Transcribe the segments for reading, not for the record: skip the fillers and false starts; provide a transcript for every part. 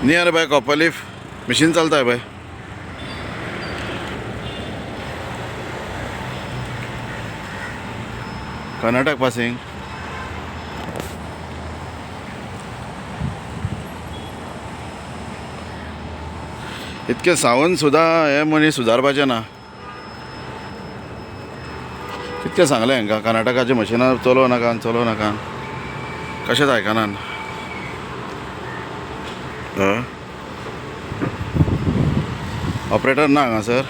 Near by कॉपरलीफ machine चलता है भाई. Karnataka passing. इतके सावन सुद्दां हे मनीस सुदारपाचें ना. कितकें सांगलें हांकां कर्नाटकाचें मशिनां चलोवं नाका चलोवं नाका, कशेंच आयकनात. ऑपरेटर ना हांगासर.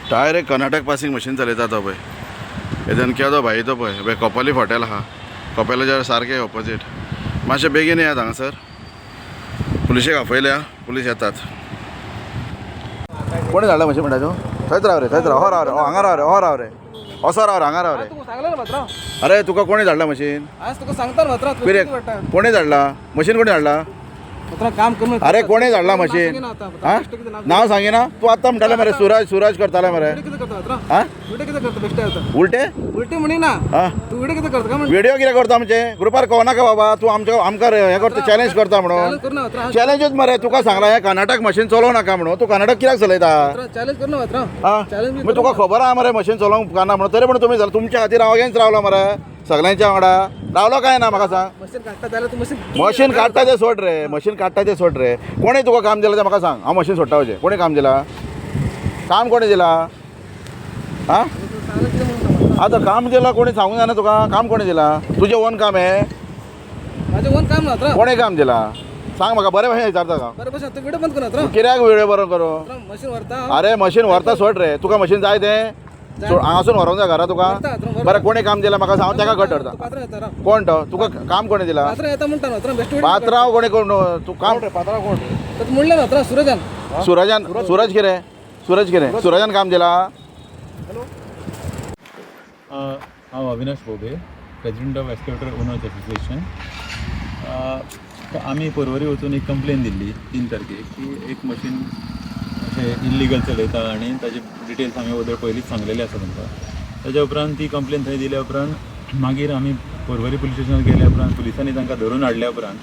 डायरेक्ट कर्नाटक पासिंग मशीन चलयता तो पळय. हेज्यान केदो भाई तो पळय पळय कॉपर्लीफ हॉटेल आहा, कपेलाच्या सारकें ऑपोजीट. मातशें बेगीन येयात हांगासर. पुलिशेक आपयल्या, पुलीस येतात. कोणी धाडला मशीन म्हणटा तूं? थंयच राव रे, थंयच राव. हो राव रे, हो हांगा राव रे, हो राव रे, असो राव रे, हांगा राव रे. तुका सांगलें ना पात्रांव, अरे तुका कोणी धाडला मशीन? आज तुका सांगता ना पात्रांव, तुका कितें कितें वाडटा? कोणी धाडला मशीन? कोणी धाडला? पात्रांव काम करून. अरे कोणी धाडला मशीन? हा नाव सांगिना तूं आत्तां म्हणटालें मरे सुरज सुरज करताले मरे. कितें करता पात्रांव? हा व्हिडिओ कितें करता बेश्टे आतां? उलटे उलटे म्हणिना. हा तूं व्हिडिओ कितें करता काय म्हण? व्हिडिओ कितें करता आमचे ग्रुपार कळनाका बाबा. तूं आमच्या आमकां हें करता, चॅलेंज करता म्हणून. चॅलेंज करुना पात्रांव. चॅलेंजूच मरे. तुका सांगलां हें कर्नाटक मशीन चलोवं नाका म्हणून. तूं कर्नाटक कित्याक चलयता? पात्रांव चॅलेंज करुना पात्रांव. हा चॅलेंज मागीर तुका खबर आहा मरे मशीन चलोवंक उपकारना म्हणून, तरी पण तुमी तुमच्या खातीर हांव अगेन्स्ट रावलो मरे. सगळ्यांच्या वांगडा रावलो काय ना म्हाका सांग. मशीन काडटा जाल्यार तूं मशीन मशीन काडटा तें सोड रे, मशीन काडटा तें सोड रे. कोणें तुका काम दिलां तें म्हाका सांग. हांव मशीन सोडटा वचें. कोणें काम दिलां? काम कोणें दिलां? आं सांगलें कितें म्हणून सांग. आतां काम दिलां कोणी सांगूंक जायना तुका? काम कोणें दिलां? तुजें ओन काम हें? म्हाजें ओन काम ना पात्रांव. कोणें काम दिलां सांग म्हाका. बरें भशेन विचारता हांव. बरें भशेन तूं व्हिडिओ बंद कर पात्रांव. कित्याक व्हिडियो बरो करूं? पात्रांव मशीन व्हरता. अरे मशीन व्हरता सोड रे. तुका मशीन जाय तें सोड, हांगासून व्हरोंक जाय घरा तुका. व्हरता, व्हरता. बरें कोणें काम दिलां म्हाका सांग, ताका घट धरता. पात्रांव येता राव. कोण तो? तुका काम कोणें दिलां? पात्रांव येता म्हणटा पात्रांव बेश्टे. पात्रांव कोणें कोण तूं काम? पात्रांव कोण? तर म्हणलें ना पात्रांव सुरजान. सुरजान? सुरज कितें? सुरज कितें? सुरजान काम दिलां? हांव Avinash Bhobe, president of excavator owners association. आमी पर्वरी वचून एक कंप्लेन दिल्ली 3 तारखेक की एक मशीन अशें इल्लिगल चलयता आनी ताजे डिटेल्स आमी वदळ पयलींच सांगलेले आसा तुमकां. ताज्या उपरांत ती कंप्लेन थंय दिल्या उपरांत मागीर आमी पर्वरी पुलीस स्टेशनार गेल्या उपरांत पुलिसांनी तांकां धरून हाडल्या उपरांत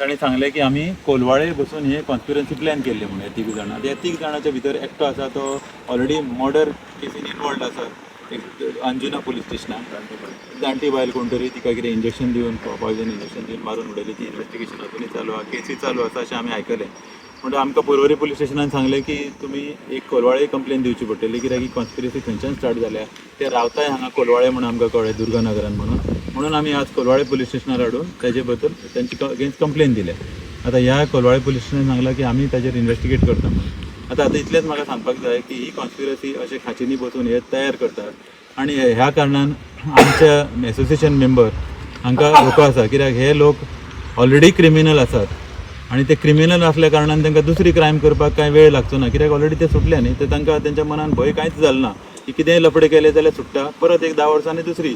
ताणें सांगलें की आमी कोलवाळे बसून हे कॉन्स्पिरन्सी प्लॅन केल्ले म्हणून. हे तीग जाणां, ह्या तीग जाणांच्या भितर एकटो आसा तो ऑलरेडी मर्डर केसीन इनवॉल्ड आसा, एक अंजुना पुलीस स्टेशनान. जाणटी बायल कोण तरी तिका कितें इंजेक्शन दिवन, पॉयजन इंजेक्शन दिवन मारून उडयली. ती इन्वेस्टिगेशन अजुनूय चालू आसा, केसूय चालू आसा अशें आमी आयकलें. म्हणटकीर आमकां पर्वरी पुलीस स्टेशनान सांगलें की तुमी एक कोलवाळे कंप्लेन दिवची पडटली, कित्याक ही कॉन्स्पिरसी थंयच्यान स्टार्ट जाल्या. ते रावताय हांगा कोलवाळे म्हणून आमकां कळ्ळें, दुर्गानगरान म्हणून. म्हणून आमी आज कोलवाळे पुलीस स्टेशनार हाडून ताजे बद्दल तांचे अगेन्स्ट कंप्लेन दिल्या. आतां ह्या कोलवाळे पुलीस स्टेशनान सांगलां की आमी ताजेर इन्वेस्टिगेट करता म्हणून. आतां आतां इतलेंच म्हाका सांगपाक जाय की ही कॉन्स्पिरसी अशे खांचींनी बसून हे तयार करतात आनी ह्या कारणान आमच्या एसोसिएशन मेंबर हांकां धोको आसा, कित्याक हे लोक ऑलरेडी क्रिमिनल आसात आनी ते क्रिमिनल आसल्या कारणान तांकां दुसरी क्रायम करपाक कांय वेळ लागचो ना, कित्याक ऑलरेडी ते सुटले न्ही. तर तांकां तेंच्या मनान भंय कांयच जालो ना की कितेंय लफडे केले जाल्यार सुट्टा, परत एक 10 वर्सांनी दुसरी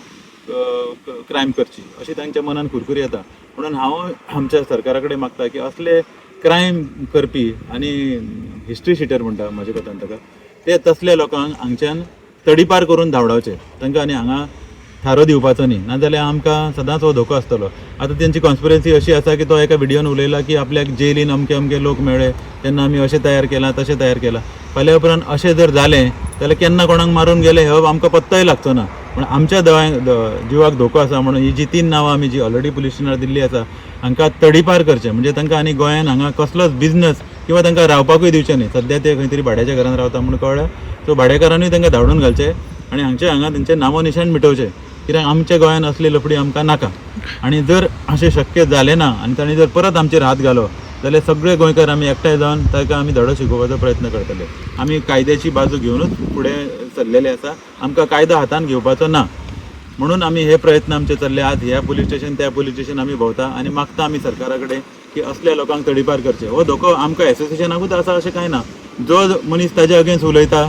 क्रायम करची अशी तांच्या मनान कुरकुरी येता. म्हणून हांव आमच्या सरकारा कडेन मागता की असले क्रायम करपी आनी हिस्ट्री शिटर म्हणटा म्हज्या कोतान ताका, ते तसल्या लोकांक हांगच्यान तडीपार करून धांवडावचे तांकां आनी हांगा थारो दिवपाचो न्ही, नाजाल्यार आमकां सदांच हो धोको आसतलो. आतां तेंची कॉन्स्पिरन्सी अशी आसा की तो एका व्हिडियोन उलयला की आपल्याक जेलीन अमके अमके लोक मेळ्ळे तेन्ना आमी अशें तयार केलां तशें तयार केलां. फाल्यां उपरांत अशें जर जालें जाल्यार केन्ना कोणाक मारून गेले हो आमकां पत्तोय लागचो ना. पूण आमच्या जिवाक धोको आसा म्हणून ही जी 3 नांवां आमी जी ऑलरेडी पुलीस स्टेशनार दिल्ली आसा हांकां तडीपार करचें, म्हणजे तांकां आनी गोंयान हांगा कसलोच बिजनस किंवा तांकां रावपाकूय दिवचें न्ही. सद्या ते खंय तरी भाड्याच्या घरान रावता म्हूण कळ्ळें, सो भाडेकारानूय तांकां धाडून घालचें आनी हांगचे हांगा तेंचें नामोनिशाण मिटोवचें, कित्याक आमच्या गोंयान असली लफडी आमकां नाका. आनी जर अशें शक्य जालें ना आनी तांणी जर परत आमचेर हात घालो जाल्यार सगळे गोंयकार आमी एकठांय जावन ताका आमी धडो शिकोवपाचो प्रयत्न करतले. आमी कायद्याची बाजू घेवनूच फुडें सरलेले आसा, आमकां कायदो हातान घेवपाचो ना म्हणून आमी हे प्रयत्न आमचे चल्ले. आज ह्या पुलीस स्टेशन त्या पुलीस स्टेशन आमी भोंवता आनी मागता आमी सरकारा कडेन की असल्या लोकांक तडीपार करचे. हो धोको आमकां एसोसिएशनाकूच आसा अशें कांय ना, जो मनीस ताजे अगेन्स्ट उलयता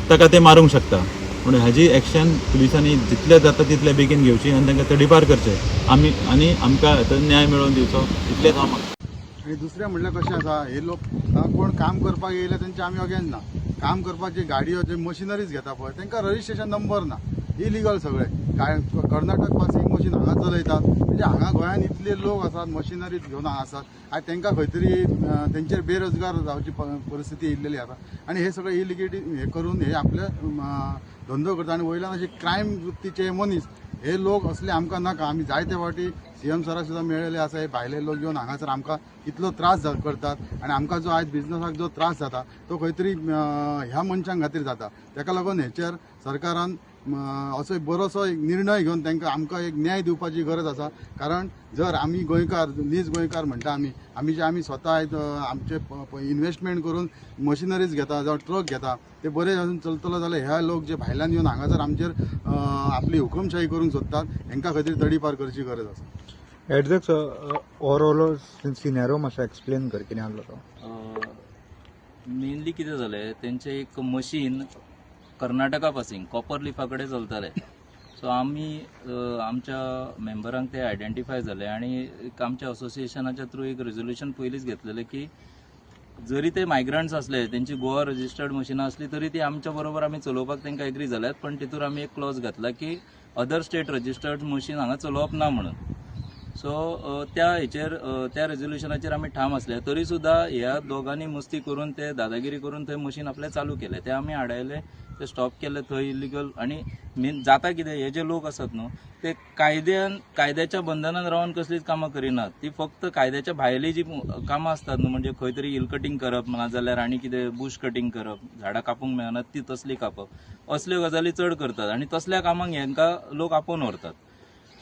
ताका ते मारूंक शकता. म्हणून हाजी एक्शन पुलिसांनी जितले जाता तितले बेगीन घेवची आनी तांकां तडीपार करचे आमी आनी आमकां आतां न्याय मेळोवन दिवचो इतलेंच हांव मागता. आनी दुसरें म्हणल्यार कशें आसा, हे लोक कोण काम करपाक येयले तेंचे आमी अगेन्स्ट ना. काम करपाची गाडयो जे मशिनरीज घेता पळय तांकां रजिस्ट्रेशन नंबर ना, इलिगल सगळे. काय कर्नाटक पासिंग मशीन हांगा चलयतात. म्हणजे हांगा गोंयांत इतले लोक आसात, मशिनरीज घेवन हांगा आसात आनी तांकां खंय तरी तेंचेर बेरोजगार जावची परिस्थिती येयल्लेली आसा. आनी हे सगळे इलिगेटी हे करून हे आपले धंदो करता आनी वयल्यान अशे क्रायम वृत्तीचे मनीस हे लोक असले आमकां नाका. आमी जायते फावटी सीएम सराक सुद्दां मेळ्ळेले आसा. हे भायले लोक येवन हांगासर आमकां इतलो त्रास करतात आनी आमकां जो आयज बिजनसाक जो त्रास जाता तो खंय तरी ह्या मनशां खातीर जाता. ताका लागून हेचेर सरकारान असो एक बरोसो एक निर्णय घेवन तांकां आमकां एक न्याय दिवपाची गरज आसा. कारण जर आमी गोंयकार, नीज गोंयकार म्हणटा आमी, आमी जे आमी स्वता आयज आमचे इन्वेस्टमेंट करून मशिनरीज घेता जावं ट्रक घेता ते बरे अजून चलतलो जाल्यार ह्या लोक जे भायल्यान येवन हांगासर आमचेर आपली हुकुमशाही करूंक सोदतात हेंकां खंय तरी तडीपार करची गरज आसा. एडजॅक्ट, ओवरऑल सिनेरो मातसो एक्सप्लेन कर कितें आहलो तो. मेनली कितें जालें, तेंचें एक मशीन कर्नाटका पासिंग कॉपर लिफा कडेन चलतालें. सो आमी आमच्या मेंबरांक ते आयडेंटिफाय जाले आनी एक आमच्या असोसिएशनाच्या थ्रू एक रेजोल्युशन पयलींच घेतलेलें की जरी ते मायग्रंट्स असले, तेंची गोवा रजिस्टर्ड मशिनां आसली तरी ती आमच्या बरोबर आमी चलोवपाक तांकां एग्री जाल्यात, पण तितूर आमी एक क्लॉज घातला की अदर स्टेट रजिस्टर्ड मशीन हांगा चलोवप ना म्हणून. सो त्या हेचेर त्या रेजोल्युशनाचेर आमी ठाम आसले तरी सुद्दां ह्या दोगांनी मस्ती करून ते दादागिरी करून थंय मशीन आपलें चालू केलें. ते आमी आडायले, ते स्टॉप केले थंय इलिगल. आनी मेन जाता कितें, हे जे लोक आसात न्हू ते कायद्यान कायद्याच्या बंधनान रावन कसलीच कामां करिनात. ती फक्त कायद्याच्या भायली जी कामां आसतात न्हू, म्हणजे खंय तरी हिल कटिंग करप नाजाल्यार आनी कितें बुश कटिंग करप, झाडां कापूंक मेळना ती तसली कापप, असल्यो गजाली चड करतात आनी तसल्या कामांक हेंकां लोक आपोवन व्हरतात.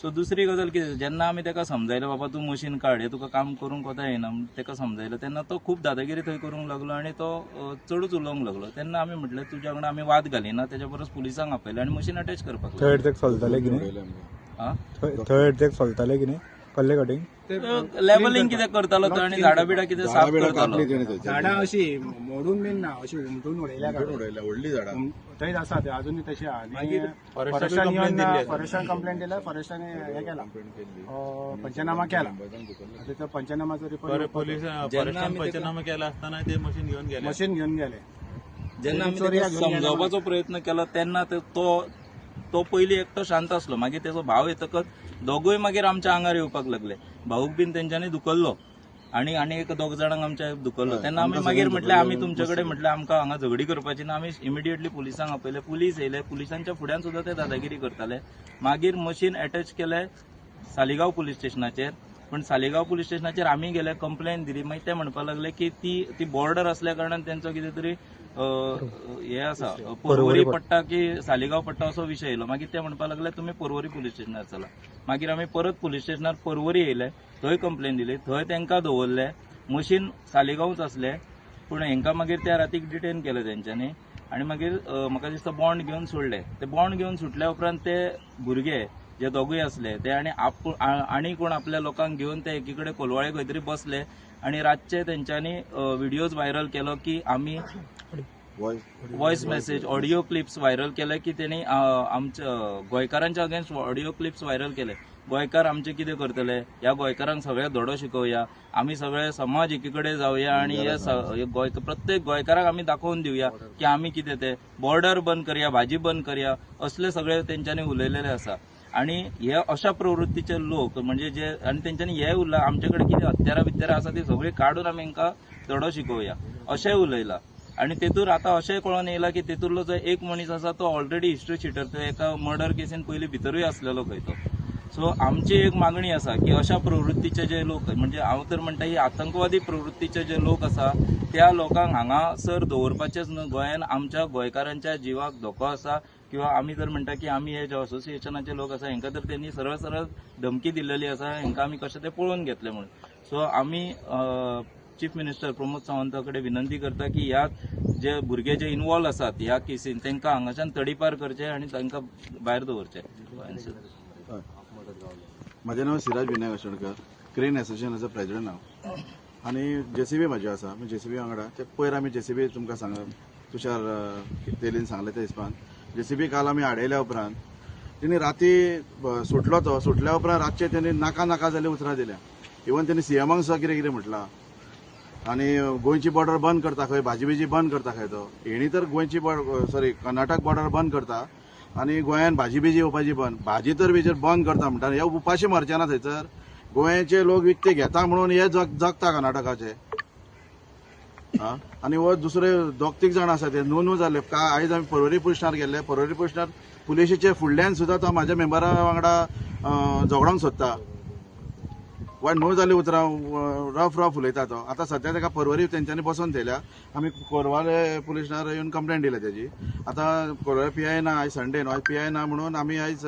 सो दुसरी गजाल कितें, जेन्ना आमी ताका समजायलें बाबा तूं मशीन काड, हें तुका काम करूंक कोता येना, ताका समजायलें तेन्ना तो खूब दादागिरी थंय करूंक लागलो आनी तो चडूच उलोवंक लागलो. तेन्ना आमी म्हटलें तुज्या वांगडा आमी वाद घालिना, तेच्या परस पुलिसांक आपयलें आनी मशीन अटॅच करपाक थंय लागले. एडजॅक्ट चलतालें कितें? आं? थंय एडजॅक्ट चलतालें कितें? कसलें कटिंग? लेबलिंग कितें करतालो तो आनी झाडां बिडां कितें साफ करतालो. झाडां अशी मोडून बीन ना, अशी हुमटून उडयल्या काडून. उडयल्या व्हडली झाडां. थंयच आसा ते अजूनय तशी आहा. आनी फॉरेस्टाकूय फॉरेस्टान कंप्लेन येवन दिल्ली आसा. फॉरेस्टान कंप्लेन दिल्या, फॉरेस्टान हे केला, पंचनामा केला. आतां तो पंचनामाचो बरें, रिपोर्ट पोलीस जेन्ना फॉरेस्टान आमी तेका- पंचनामा केला आसतना ते मशीन घेवन गेले. मशीन घेवन गेले. जेन्ना आमी चोरया ताका घेवन गेले. समजावपाचो प्रयत्न केलो तेन्ना तो तो पयलीं एकटो शांत आसलो, मागीर तेजो भाव येतकच दोगूय मागीर आमच्या आंगार येवपाक लागले. भाऊक बीन तेंच्यांनी धुकल्लो आनी आनी एक दोग जाणांक आमच्या धुकल्लो. तेन्ना आमी मागीर म्हटलें आमी तुमचे कडेन म्हटलें आमकां हांगा झगडी करपाची ना. आमी इमिडिएटली पुलिसांक आपयले, पुलीस येयले, पुलिसांच्या फुड्यान सुद्दां ते दादागिरी करताले. मागीर मशीन एटॅच केले सालिगांव पुलीस स्टेशनाचेर. पण सालिगांव पुलीस स्टेशनाचेर आमी गेले, कंप्लेन दिली. मागीर ते म्हणपाक लागले की ती ती बॉर्डर असल्या कारणान तेंचो कितें तरी हे आसा, पोरवरी पडटा की सालिगांव पडटा असो विशय येयलो. मागीर ते म्हणपाक लागले तुमी पोरवरी पुलीस स्टेशनार चला. मागीर आमी परत पुलीस स्टेशनार पोरवरी येयले, थंय कंप्लेन दिली, थंय तांकां दवरले. मशीन सालिगांवच आसले, पूण हेंकां मागीर त्या रातीक डिटेन केले तेंच्यांनी आनी मागीर म्हाका दिसता बॉन्ड घेवन सोडले. ते बॉन्ड घेवन सुटल्या उपरांत ते भुरगे जे दोगूय आसले ते आनी आनी कोण आपल्या लोकांक घेवन ते एकी कडेन कोलवाळे खंय तरी बसले आनी रातचे तेंच्यांनी व्हिडियोज व्हायरल केलो की आमी voice message audio clips viral केले की तेणी आमच्या गोंयकारांच्या अगेन्स्ट ऑडियो क्लिप्स व्हायरल केले. गोंयकार आमचे कितें करतले, ह्या गोंयकारांक सगळ्याक धडो शिकोवया, आमी सगळे समाज एकी कडेन जावया आनी हे गोंय प्रत्येक गोंयकाराक आमी दाखोवन दिवया की आमी कितें ते, बॉर्डर बंद करया, भाजी बंद करया, असले सगळे तेंच्यांनी उलयलेले आसा. आनी हे अशा प्रवृत्तीचे लोक म्हणजे जे आनी तेंच्यांनी हे उरला आमचे कडेन कितें हत्यारां बित्यारां आसा ती सगळी काडून आमी हांकां धडो शिकोवया अशेंय उलयला. आनी तेतूर आतां अशेंय कळोन येयला की तेतूंतलो जो एक मनीस आसा तो ऑलरेडी हिस्ट्री शिटर, तो एका मर्डर केसीन पयलीं भितरूय आसलेलो खंय तो. सो आमची एक मागणी आसा की अशा प्रवृत्तीचे जे लोक, म्हणजे हांव तर म्हणटा ही आतंकवादी प्रवृत्तीचे जे लोक आसा त्या लोकांक हांगासर दवरपाचेच न्हू. गोंयान आमच्या गोंयकारांच्या जिवाक धोको आसा किंवा आमी तर म्हणटा की आमी हे जे असोसिएशनाचे लोक आसा हेंकां तर तेंनी सरळ सरळ धमकी दिल्लेली आसा, हेंकां आमी कशें ते पळोवन घेतले म्हणून. सो आमी चीफ मिनिस्टर प्रमोद सावंता कडेन विनंती करता की ह्या जे भुरगे जे इन्वॉल्व आसात ह्या केसीन तांकां हांगाच्यान तडीपार करचे आनी तांकां भायर दवरचे गोंयांतल्यान. म्हजें नांव सिराज विनायक आशोणकर, क्रेन एसोसिएशनाचो प्रेजिडंट हांव आनी जेसीबी म्हाजी आसा. जेसीबी वांगडा ते पयर आमी जेसीबी तुमकां सांग तुषार तेलीन सांगलें त्या हिसपान जेसीबी काल आमी आडयल्या उपरांत तेणी राती सुटलो. तो सुटल्या उपरांत रातचे तेणी नाका नाका जाल्ली उतरां दिल्या. इवन तेणी सीएमाक सुद्दां कितें कितें म्हटलां. आनी गोंयची बॉर्डर बंद करता खंय, भाजी बिजी बंद करता खंय तो. हेणी तर गोंयची सॉरी कर्नाटक बॉर्डर बंद करता आनी गोंयान भाजी बिजी येवपाची बंद. भाजी तर बिजी बंद करता म्हणटा, हे उपाशी मरचे ना थंयसर. गोंयचे लोक विकते घेता म्हणून हे जगता कर्नाटकाचे. आं, आनी हो दुसरे दोग तीग जाण आसा ते न्हू न्हू जाले का. आयज आमी पर्वरी पुलिशनार गेल्ले, पर्वरी पुलिशनार पुलिशेचे फुडल्यान सुद्दां तो म्हाज्या मेंबरा वांगडा झगडोंक सोदता. वा न्हू जाली उतरां रफ रफ उलयता तो. आतां सद्या ताका पर्वरी तेंच्यांनी बसोवन थेयल्या. आमी कोरवाले पुलिशनार येवन कंप्लेन दिल्या तेजी. आतां कोरवाले पी I ना, आयज संडे न्हू, आयज पी I ना म्हणून आमी आयज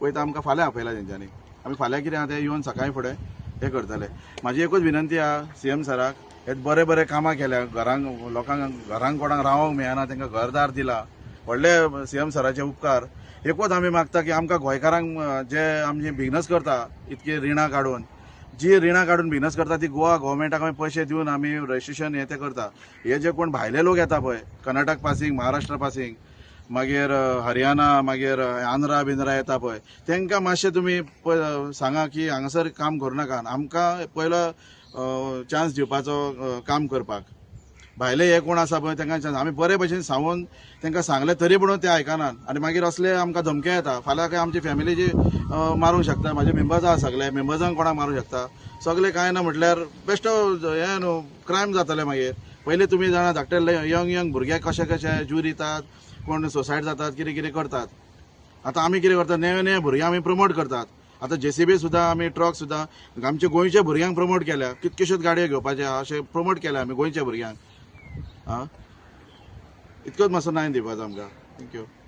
वयता. आमकां फाल्यां आपयला तेंच्यांनी. आमी फाल्यां कितें आहा तें येवन सकाळीं फुडें हें करतले. म्हाजी एकूच विनंती आहा सीएम सराक, हे बरे बरे कामां केल्या, घरांक लोकांक घरांक कोणाक रावंक मेळना तांकां घरदार दिला, व्हडले सीएम सराचे उपकार. एकूच आमी मागता की आमकां गोंयकारांक जे आमचे बिजनस करता इतकी रिणां काडून, जी रिणां काडून बिजनस करता ती गोवा गव्हर्मेंटाक आमी पयशे दिवन आमी रजिस्ट्रेशन हे ते करता. हे जे कोण भायले लोक येता पळय, कर्नाटक पासिंग, महाराष्ट्र पासिंग, मागीर हरियाणा, मागीर आंध्रा बिंद्रा येता पळय, तांकां मातशें तुमी सांगा की हांगासर काम करूं नाका, आमकां पयलो चान्स दिवपाचो काम करपाक. भायले हे कोण आसा पळय तांकां चान्स आमी बरे भशेन सांगून तांकां सांगलें तरी पूण ते आयकनात आनी मागीर असले आमकां धमके येता. फाल्यां काय आमची फॅमिलीची मारूंक शकता, म्हाजे मेंबर्स आसा सगळे, मेंबर्सांक कोणाक मारूंक शकता सगळे. कांय ना म्हटल्यार बेश्टो हें न्हू क्रायम जातले मागीर. पयलीं तुमी जाणा धाकटे यंग यंग भुरगे कशे कशे ज्यूर दितात, कोण सुसायड जातात, कितें कितें करतात. आतां आमी कितें करतात, नवे नवे भुरगे आमी प्रमोट करतात. आतां जेसीबी सुद्दां आमी ट्रक सुद्दां आमच्या गोंयच्या भुरग्यांक प्रमोट केल्या, कितक्योश्योच गाडयो घेवपाचे अशें प्रमोट केल्या आमी गोंयच्या भुरग्यांक. आं, इतकोच मातसो न्याय दिवपाचो आमकां. Thank you.